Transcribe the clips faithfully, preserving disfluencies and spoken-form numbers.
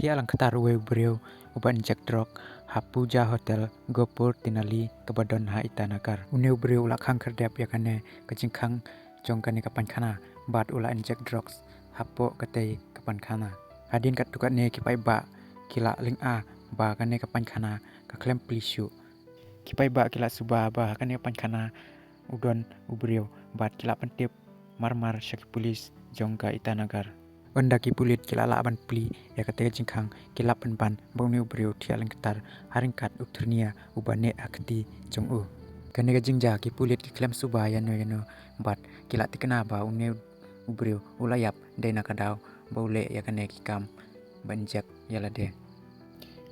Ïa lang ktar uwei u briew uba inject drug ha Pooja Hotel, Gopur Tinali, kaba don ha Itanagar. Une u briew u la khang khyrdep ïa kane ka jingkhang jong kane ka painkhana bad u la inject drugs hapoh katei ka painkhana. Hadien katto katne ki paidbah ki la lyngngoh ba kane ka painkhana ka khlem plie shuh. Ki paidbah ki la suba ba ha kane ka painkhana u don u briew bad ki la pyntip marmar sha ki pulit jong ka Itanagar. Ynda ki pulit ki la lah ban plie ïa katei ka jingkhang, ki la pynban ba une u briew u thiah lyngktar ha ryngkat u thyrnia uba neh ha kti jong u. Kane ka jingjia ki pulit ki khlem suba ïano ïano bad ki la thikna ba une u briew u la ïap dei na ka daw ba u leh ïa kane ki kam ba inject ïa lade.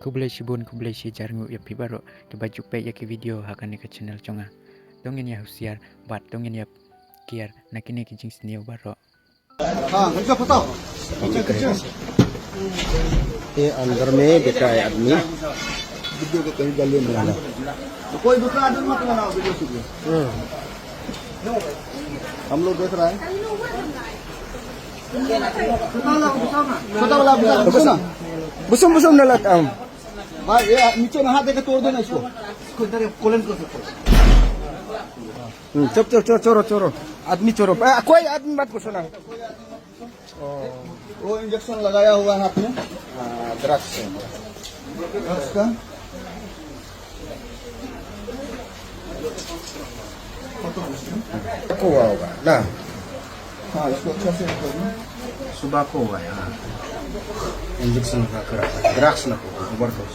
Khublei shibun, khublei shihajar nguh ïa phi baroh kiba ju peit ïa ki video ha kane ka channel jong nga. To ngin ïa husiar bad to ngin ïa kiar na kine ki jingsniew baroh. हाँ, इनका बताओ। ये अंदर में बैठा है आदमी। वीडियो को कहीं गली में लाना। तो कोई दूसरा आदमी मत बनाओ वीडियो के लिए। हम लोग देख रहा है। छोटा वाला, छोटा वाला, छोटा वाला, छोटा वाला। Busum, busum na lat am. भाई, ये नीचे में हाथ देके तोड़ देना इसको। इसको इधर ये कोलन कर सकते हो। Hmm, chop, chop, chop, choro, choro. आदमी चोरो। ए, कोई आदमी मत घुसना। वो इंजेक्शन लगाया हुआ है हाथ में। हाँ, ड्रग्स है। ड्रग्स का। को हुआ होगा ना? हाँ, इसको अच्छा से कर दो। सुबह को हुआ है, हाँ। इंजेक्शन का करा था, ड्रग्स ना को, ओवरडोज।